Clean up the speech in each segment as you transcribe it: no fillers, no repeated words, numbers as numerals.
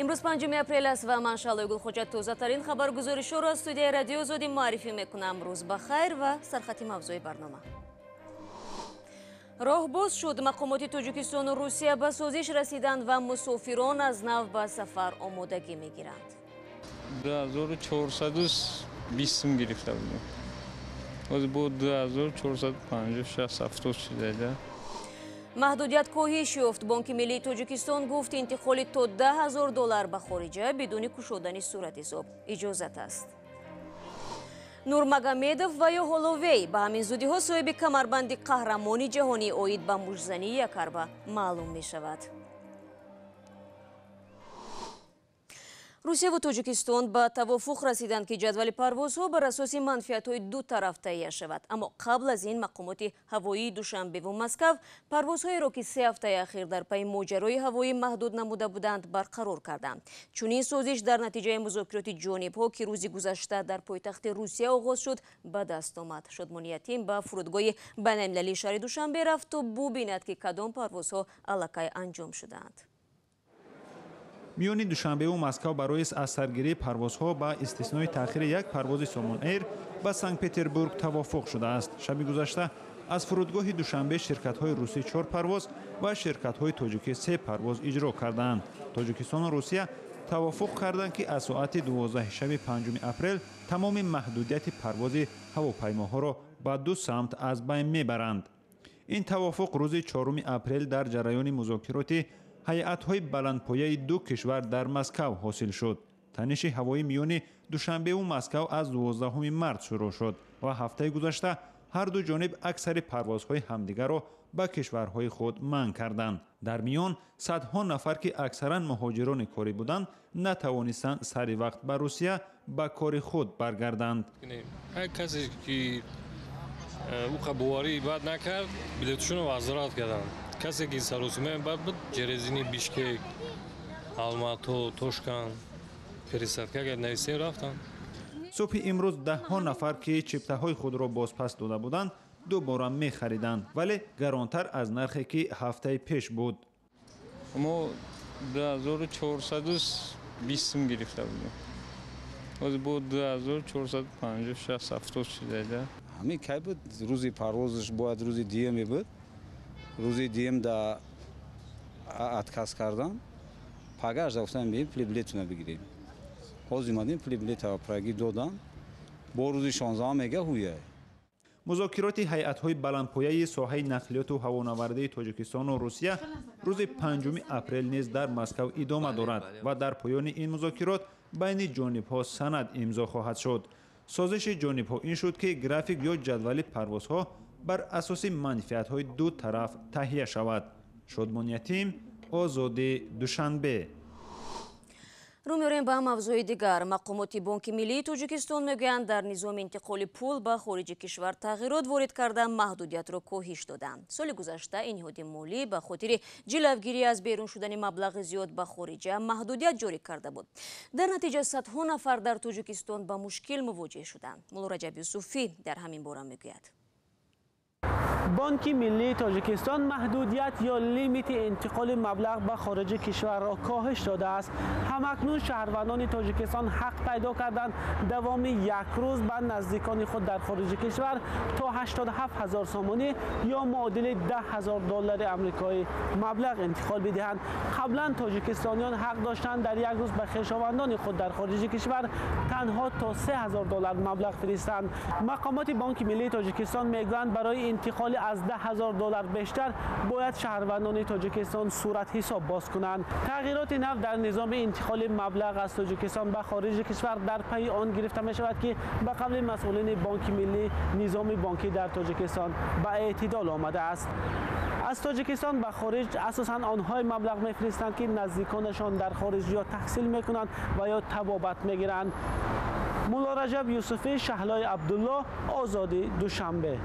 Имрӯз 5 апрел аст ва ман Шаҳлои Гулхоҷа тозатарин хабаргузоришҳоро аз студияи Радиои Озодӣ муаррифӣ мекунам. Рӯз ба хайр ва сархати мавзӯи барнома. Роҳ боз шуд. Мақомоти Тоҷикистону Русия ба созиш расиданд ва мусофирон аз нав ба сафар омодагӣ мегиранд. 2420 сум гирифта будем. Ҳозир бо 2450, 60, 70 шуда. Маҳдудият коҳиш ёфт. Бонки миллии Тоҷикистон гуфт, интиқоли то 10 000 доллар ба хориҷа бидуни кушодани суратҳисоб иҷозат аст. Нурмагомедов ва ё Ҳоловей ба ҳамин зудиҳо соҳиби камарбанди қаҳрамони ҷаҳонӣ оид ба муштзании якарба маълум мешавад. Русияву Тоҷикистон ба тавофуқ расиданд, ки ҷадвали парвозҳо бар асоси манфиатҳои ду тараф таҳия шавад. Аммо қабл аз ин мақомоти ҳавоии Душанбеву Москав парвозҳоеро, ки 3 ҳафтаи ахир дар пайи моҷарои ҳавоӣ маҳдуд намуда буданд, барқарор карданд. Чунин созиш дар натиҷаи музокироти ҷонибҳо, ки рӯзи гузашта дар пойтахти Русия оғоз шуд, ба даст омад. Шодмони Ятим ба фурудгоҳи байналмилалии шаҳри Душанбе рафт, то бубинад, ки кадом парвозҳо аллакай анҷом шудаанд. Миёни Душанбеву Москав барои аз саргирии парвозҳо ба истиснои таъхири як парвози Сомон Эйр ба Санкт-Петербург тавофуқ шудааст. Шаби гузашта аз фурудгоҳи Душанбе ширкатҳои русӣ 4 парвоз ва ширкатҳои тоҷикӣ 3 парвоз иҷро кардаанд. Тоҷикистону Русия тавофуқ карданд, ки аз соати 12 шаби 5 апрел тамоми маҳдудияти парвози ҳавопаймоҳоро ба ду самт аз байн мебаранд. Ин тавофуқ рӯзи 4 апрел дар ҷараёни музокироти ҳайатҳои баландпояи ду кишвар дар Москав ҳосил шуд. Таниши ҳавоӣ миёни Душанбеву Москав аз 12 март шурӯъ шуд ва ҳафтаи гузашта ҳар ду ҷониб аксари парвозҳои ҳамдигарро ба кишварҳои худ манъ карданд. Дар миён садҳо нафар, ки аксаран муҳоҷирони корӣ буданд, натавонистанд сари вақт ба Русия ба кори худ баргарданд. Ҳар касе ки ӯ боварӣ бад накард, билетшонро возврат карданд. Касе ки саросимаи бад буд, Жерезини, Бишкек, Алмато, Тошканд пересадка кард, нависем, рафтанд. Субҳи имрӯз даҳҳо нафар, ки чиптаҳои худро бозпас дода буданд, дубора мехариданд, вале гаронтар аз нархе, ки ҳафтаи пеш буд. Мо 2420 сум гирифта будем. Ҳозир бо 2450, 60, 70 шуда. Ҳамин кай буд? Рӯзи парвозаш бояд рӯзи дуюме буд. Рӯзи дуюм да отказ кардам. Пагаш да гуфтам, бием, пули билетона бигирем. Ҳозир омадем, пули билета праги додам. Бо рӯзи 16 мега ҳуя. Музокироти ҳайатҳои баландпояи соҳаи нақлиёту ҳавонавардии Тоҷикистону Русия рӯзи 5 апрел низ дар Москав идома дорад ва дар поёни ин музокирот байни ҷонибҳо санад имзо хоҳад шуд. Созиши ҷонибҳо ин шуд, ки график ё ҷадвали парвозҳо бар асоси манфиатҳои ду тараф таҳия шавад. Шодмони Ятим, Озодӣ, Душанбе. Рӯ меорем ба мавзӯи дигар. Мақомоти Бонки миллии Тоҷикистон мегӯянд, дар низоми интиқоли пул ба хориҷи кишвар тағйирот ворид карда, маҳдудиятро коҳиш доданд. Соли гузашта ин ниҳоди молӣ ба хотири ҷилавгирӣ аз берун шудани маблағи зиёд ба хориҷа маҳдудият ҷорӣ карда буд. Дар натиҷа садҳо нафар дар Тоҷикистон ба мушкил мувоҷеҳ шуданд. Мулло Раҷаб Юсуфӣ дар ҳамин бора мегӯяд. Бонки миллии Тоҷикистон маҳдудият ё лимити интиқоли маблағ ба хориҷи кишварро коҳиш додааст. Ҳамакнун шаҳрвандони Тоҷикистон ҳақ пайдо карданд, давоми як рӯз ба наздикони худ дар хориҷи кишвар то 87 ҳазор сомонӣ ё муодили 10 ҳазор доллари амрикоӣ маблағ интиқол бидиҳанд. Қаблан тоҷикистониён ҳақ доштанд дар як рӯз ба хешовандони худ дар хориҷи кишвар танҳо то 3 ҳазор доллар маблағ фиристанд. Мақомоти Бонки миллии Тоҷикистон мегӯянд, барои интиқоли аз 10 ҳазор доллар бештар бояд шаҳрвандони Тоҷикистон суратҳисоб боз кунанд. Тағйироти нав дар низоми интиқоли маблағ аз Тоҷикистон ба хориҷи кишвар дар пайи он гирифта мешавад, ки ба қавли масъулини Бонки миллӣ низоми бонкӣ дар Тоҷикистон ба эътидол омадааст. Аз Тоҷикистон ба хориҷ асосан онҳое маблағ мефиристанд, ки наздиконашон дар хориҷ ё таҳсил мекунанд ва ё табобат мегиранд. Мулло Раҷаб Юсуфӣ, Шаҳлои Абдулло, Озодӣ, Душанбе.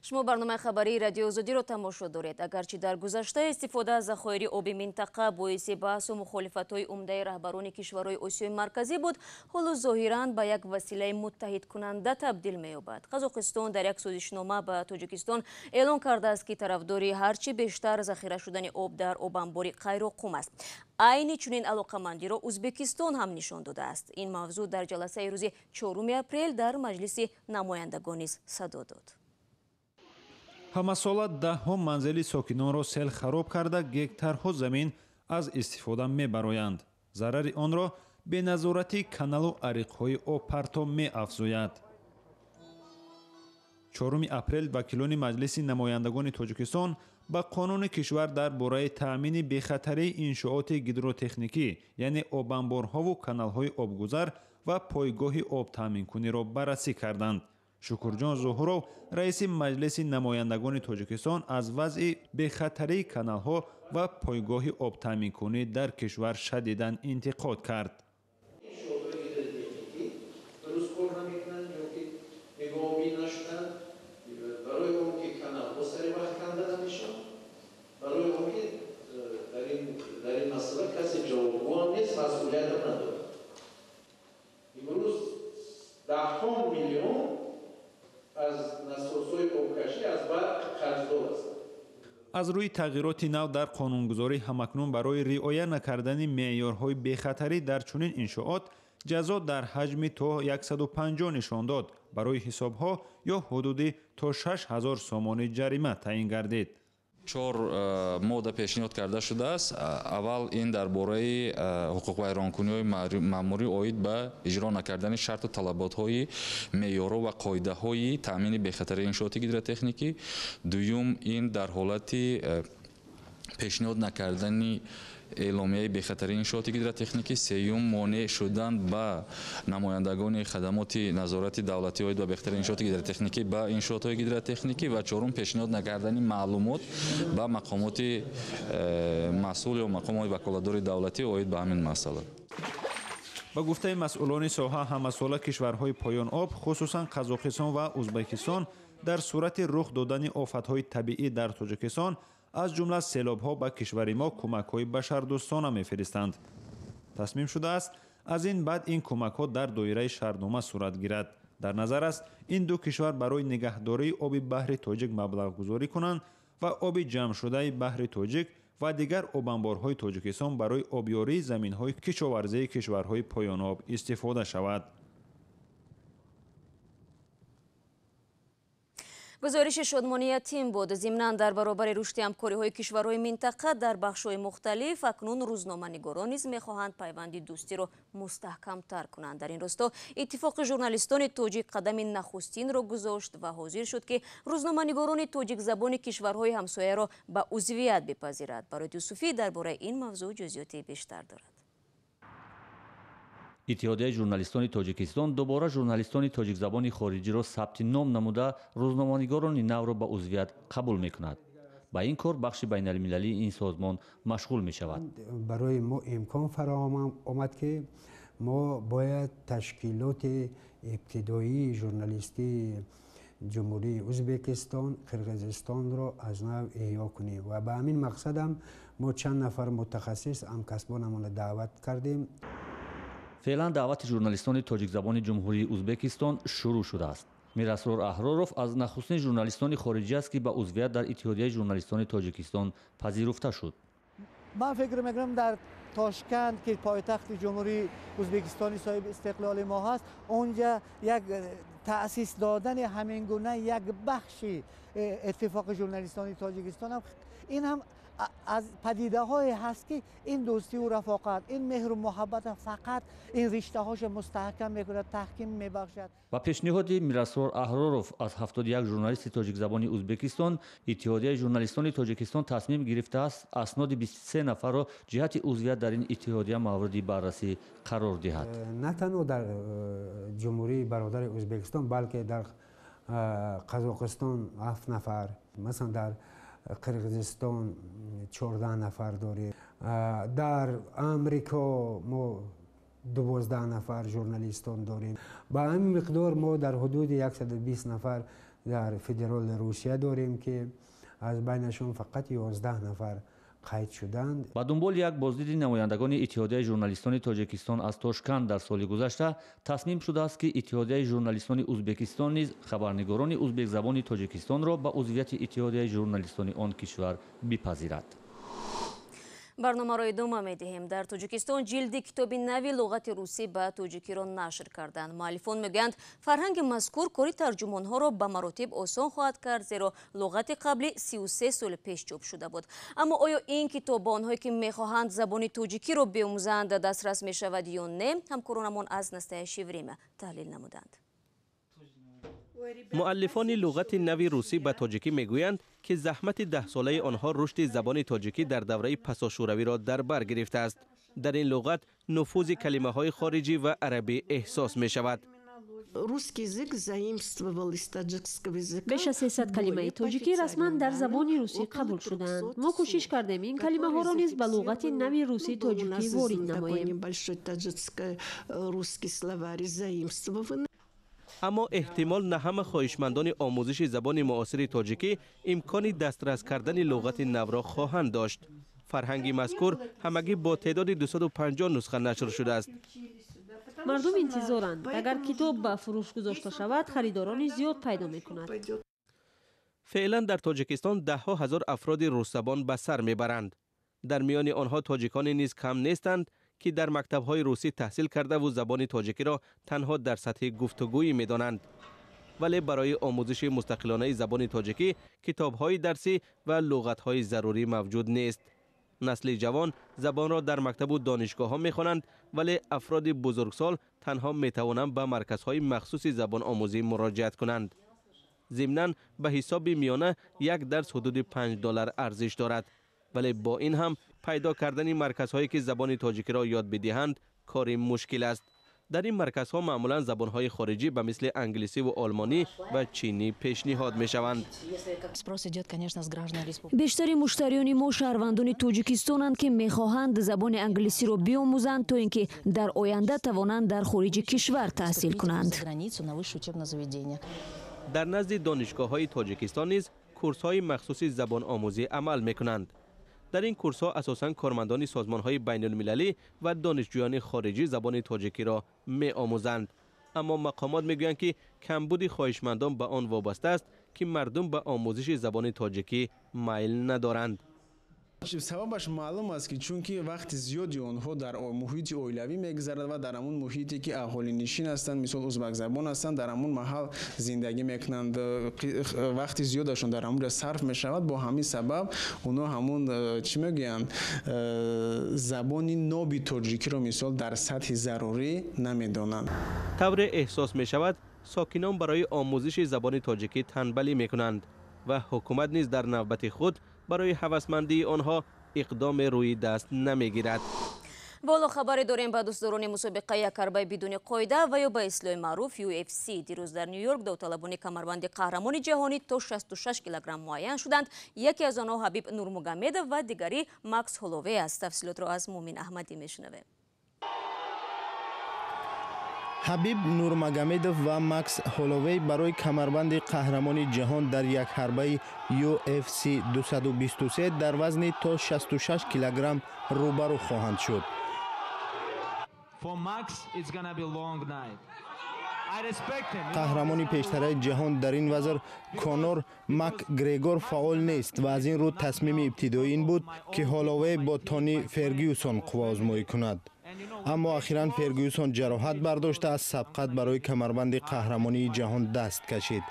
Шумо барномаи хабарии Радиои Озодиро тамошо доред. Агарчи дар гузашта истифода аз захоири оби минтақа боиси баҳсу мухолифатҳои умдаи раҳбарони кишварҳои Осиёи Марказӣ буд, ҳоло зоҳиран ба як василаи муттаҳидкунанда табдил меёбад. Қазоқистон дар як созишнома ба Тоҷикистон эълон кардааст, ки тарафдори ҳарчи бештар захира шудани об дар обанбори Қайроққум аст. Айни чунин алоқамандиро Ӯзбекистон ҳам нишон додааст. Ин мавзӯъ дар ҷаласаи рӯзи 4 апрел дар Маҷлиси намояндагон низ садо дод. Ҳамасола даҳҳо манзили сокинонро сел хароб карда, гектарҳо замин аз истифода мебароянд. Зарари онро беназоратии каналу ариқҳои обпарто меафзояд. 4 апрел вакилони Маҷлиси намояндагони Тоҷикистон ба қонуни кишвар дар бораи таъмини бехатарии иншооти гидротехникӣ, яъне обанборҳову каналҳои обгузар ва пойгоҳи обтаъминкуниро баррасӣ карданд. Шукурҷон Зуҳуров, раиси Маҷлиси намояндагони Тоҷикистон, аз вазъи бехатарии каналҳо ва пойгоҳи обтаъминкунӣ дар кишвар шадидан интиқод кард. Аз рӯи тағйироти нав дар қонунгузорӣ ҳамакнун барои риоя накардани меъёрҳои бехатарӣ дар чунин иншоот ҷазо дар ҳаҷми то 150 нишон дод, барои ҳисобҳо ё ҳудуди то 6000 сомонӣ ҷарима таъин гардид. 4 модда пешниҳод карда шудааст. Аввал ин дар бораи ҳуқуқвайронкуниҳои маъмурӣ оид ба иҷро накардани шарту талаботҳои меъёрҳо ва қоидаҳои таъмини бехатарии иншооти гидротехникӣ. Дуюм ин дар ҳолати пешниҳод накардани эъломияи бехатарии иншооти гидротехникӣ. Сеюм монеъ шудан ба намояндагони хадамоти назорати давлатӣ оид ба бехатарии иншооти гидротехникӣ ба иншоотҳои гидротехникӣ ва чорум пешниҳод накардани маълумот ба мақомоти масъул ё мақомоти ваколатдори давлатӣ оид ба ҳамин масъала. Ба гуфтаи масъулони соҳа, ҳамасола кишварҳои поёноб, хусусан Қазоқистон ва Ӯзбекистон, дар сурати рух додани офатҳои табиӣ дар Тоҷикистон, аз ҷумла селобҳо, ба кишвари мо кӯмакҳои башардӯстона мефиристанд. Тасмим шудааст, аз ин баъд ин кӯмакҳо дар доираи шартнома сурат гирад. Дар назар аст, ин ду кишвар барои нигаҳдории оби баҳри Тоҷик маблағгузорӣ кунанд ва оби ҷамъшудаи баҳри Тоҷик ва дигар обанборҳои Тоҷикистон барои обёрии заминҳои кишоварзии кишварҳои поёноб истифода шавад. Гузориши Шодмони Ятим буд. Зимнан дар баробари рушди ҳамкориҳои кишварҳои минтақа дар бахшҳои мухталиф акнун рӯзноманигорон низ мехоҳанд пайванди дӯстиро мустаҳкамтар кунанд. Дар ин росто Иттифоқи журналистони тоҷик қадами нахустинро гузошт ва ҳозир шуд, ки рӯзноманигорони тоҷикзабони кишварҳои ҳамсояро ба узвият бипазирад. Барои Юсуфӣ дар бораи ин мавзӯъ ҷузъиёти бештар дорад. Иттиҳодияи журналистони Тоҷикистон дубора журналистони тоҷикзабони хориҷиро сабти ном намуда, рӯзноманигорони навро ба узвият қабул мекунад. Ба ин кор бахши байналмилалии ин созмон машғул мешавад. Барои мо имкон фароҳам омад, ки мо бояд ташкилоти ибтидоии журналистии Ҷумҳурии Ӯзбекистон, Қирғизистонро аз нав эҳё кунем ва ба ҳамин мақсадам мо чанд нафар мутахассис ҳамкасбонамонро даъват кардем. Феълан даъвати журналистони тоҷикзабони Ҷумҳурии Ӯзбекистон шурӯъ шудааст. Мирасрор Аҳроров аз нахустин журналистони хориҷӣ аст, ки ба узвият дар Иттиҳодияи журналистони Тоҷикистон пазируфта шуд. Ман фикр мекунам, дар Тошканд, ки пойтахти Ҷумҳурии Ӯзбекистони соҳиби истиқлоли мо ҳаст, онҷа як таъсис додани ҳамин гуна як бахши Иттифоқи журналистони Тоҷикистон ҳам ин ҳам аз падидаҳое ҳаст, ки ин дӯстиву рафоқат, ин меҳру муҳаббат фақат ин риштаҳошо мустаҳкам мекунад, таҳким мебахшад. Ба пешниҳоди Мирасрор Аҳроров аз 71 журналисти тоҷикзабони Ӯзбекистон, Иттиҳодияи журналистони Тоҷикистон тасмим гирифтааст асноди 23 нафарро ҷиҳати узвият дар ин иттиҳодия мавриди баррасӣ қарор диҳад. На танҳо дар Ҷумҳурии бародари Ӯзбекистон, балки дар Қазоқистон 7 нафар, масалан дар Қирғизистон 14 нафар дорем, дар Амрико мо 12 нафар журналистон дорем. Ба ҳамин миқдор мо дар ҳудуди 120 нафар Дар федерали Русия дорем, ки аз байнашон фақат 11 нафар қайд шуданд. Ба дунболи як боздиди намояндагони Иттиҳодияи журналистони Тоҷикистон аз Тошканд дар соли гузашта тасмим шудааст, ки Иттиҳодияи журналистони Узбекистон низ хабарнигорони узбекзабони Тоҷикистонро ба узвияти Иттиҳодияи журналистони он кишвар бипазирад. Барномаро идома медиҳем. Дар Тоҷикистон ҷилди китоби нави луғати русӣ ба тоҷикиро нашр карданд. Муаллифон мегӯянд, фарҳанги мазкур кори тарҷумонҳоро ба маротиб осон хоҳад кард, зеро луғати қаблӣ 33 соли пеш чоп шуда буд. Аммо оё ин китоб ба онҳое, ки мехоҳанд забони тоҷикиро биомӯзанд, дастрас мешавад ё не, ҳамкоронамон аз «Настоящее время» таҳлил намуданд. Муаллифони луғати нави русӣ ба тоҷикӣ мегӯянд, ки заҳмати даҳсолаи онҳо рушди забони тоҷикӣ дар давраи пасошӯравиро дар бар гирифтааст. Дар ин луғат нуфузи калимаҳои хориҷӣ ва арабӣ эҳсос мешавад. Русский язык заимствовал из таджикского языка. Беш аз 300 калимаи тоҷикӣ расман дар забони русӣ қабул шуданд. Мо кӯшиш кардем, ин калимаҳоро низ ба луғати нави русӣ тоҷикӣ ворид намоем. Небольшой таджикско-русский словарь заимствован. Аммо эҳтимол на ҳама хоҳишмандони омӯзиши забони муосири тоҷикӣ имкони дастрас кардани луғати навро хоҳанд дошт. Фарҳанги мазкур ҳамагӣ бо теъдоди 250 нусха нашр шудааст. Мардум интизоранд. Агар китоб ба фурӯш гузошта шавад, харидорони зиёд пайдо мекунад. Феълан дар Тоҷикистон даҳҳо ҳазор афроди русзабон ба сар мебаранд. Дар миёни онҳо тоҷиконе низ кам нестанд, ки дар мактабҳои русӣ таҳсил кардаву забони тоҷикиро танҳо дар сатҳи гуфтугӯӣ медонанд, вале барои омӯзиши мустақилонаи забони тоҷикӣ китобҳои дарсӣ ва луғатҳои зарурӣ мавҷуд нест. Насли ҷавон забонро дар мактабу донишгоҳҳо мехонанд, вале афроди бузургсол танҳо метавонанд ба марказҳои махсуси забономӯзӣ муроҷиат кунанд. Зимнан, ба ҳисоби миёна як дарс ҳудуди 5 доллар арзиш дорад, вале бо ин ҳам пайдо кардани марказҳое, ки забони тоҷикиро ёд бидиҳанд, кори мушкил аст. Дар ин марказҳо маъмулан забонҳои хориҷӣ ба мисли англисиву олмонӣ ва чинӣ пешниҳод мешаванд. Бештари муштариёни мо шаҳрвандони тоҷикистонанд, ки мехоҳанд забони англисиро биомӯзанд, то ин ки дар оянда тавонанд дар хориҷи кишвар таҳсил кунанд. Дар назди донишгоҳҳои Тоҷикистон низ курсҳои махсуси забономӯзӣ амал мекунанд. Дар ин курсҳо асосан кормандони созмонҳои байнулмилалӣ ва донишҷӯёни хориҷӣ забони тоҷикиро меомӯзанд. Аммо мақомот мегӯянд, ки камбуди хоҳишмандон ба он вобаста аст, ки мардум ба омӯзиши забони тоҷикӣ майл надоранд. Сабабаш маълум аст, ки чунки вақти зиёди онҳо дар муҳити оилавӣ мегузарад ва дар ҳамун муҳите, ки аҳолинишин ҳастанд, мисол, узбакзабон ҳастанд, дар ҳамун маҳал зиндагӣ мекунанд, вақти зиёдашон дар ҳамун ҷо сарф мешавад. Бо ҳамин сабаб онҳо ҳамун, чӣ мегӯянд, забони ноби тоҷикиро, мисол, дар сатҳи зарурӣ намедонанд. Тавре эҳсос мешавад, сокинон барои омӯзиши забони тоҷикӣ танбалӣ мекунанд ва ҳукумат низ дар навбати худ барои ҳавасмандии онҳо иқдоме рӯи даст намегирад. Ҳоло хабаре дорем ба дӯстдорони мусобиқаи якҳарбаи бидуни қоида ва ё ба истилоҳи маъруф UFC. Дирӯз дар Ню-Йорк довталабони камарбанди қаҳрамони ҷаҳонӣ то 66 килограмм муайян шуданд. Яке аз онҳо Ҳабиб Нурмагомедов ва дигари Макс Ҳоловей аст. Тафсилотро аз Муъмин Аҳмадӣ мешунавем. Ҳабиб Нурмагомедов ва Макс Ҳоловей барои камарбанди қаҳрамони ҷаҳон дар якҳарбаи UFC 223 дар вазни то 66 килограмм рӯбарӯ хоҳанд шуд. For Max, it's gonna be long night. I respect him. Қаҳрамони пештараи ҷаҳон дар ин вазн, Конор Макгрегор, фаъол нест ва аз ин рӯ тасмими ибтидоӣ ин буд, ки Ҳоловей бо Тони Фергюсон қувваозмоӣ кунад. Аммо ахиран Фергюсон ҷароҳат бардошта, аз сабқат барои камарбанди қаҳрамонии ҷаҳон даст кашид.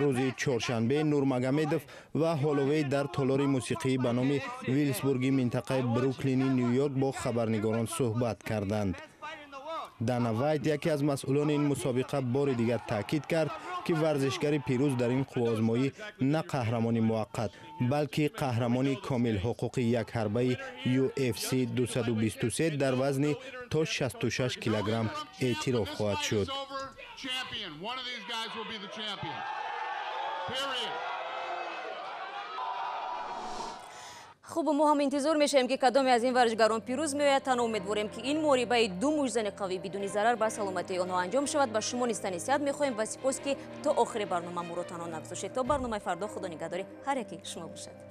Рӯзи чоршанбе Нурмагомедов ва Ҳоловей дар толори мусиқӣ ба номи Вилсбурги минтақаи Бруклини Ню-Йорк бо хабарнигорон суҳбат карданд. Дана Вайт, яке аз масъулони ин мусобиқа, бори дигар таъкид кард, ки варзишгари пирӯз дар ин қувваозмоӣ на қаҳрамони муваққат, балки қаҳрамони комилҳуқуқи якҳарбаи UFC 223 дар вазни то 66 килограмм эътироф хоҳад шуд. Champion. One of these guys will be the champion. Period. Хуб, мо ҳам интизор мешавем, ки кадоме аз ин варзишгарон пирӯз меояд. Танҳо умедворем, ки ин муҳорибаи ду муштзани қавӣ бидуни зарар ба саломатии онҳо анҷом шавад. Ба шумо низ тани сиҳат мехоҳем ва сипос, ки то охири барнома моро танҳо нагузоштед. То барномаи фардо, Худо нигаҳдори ҳар яки шумо бошад.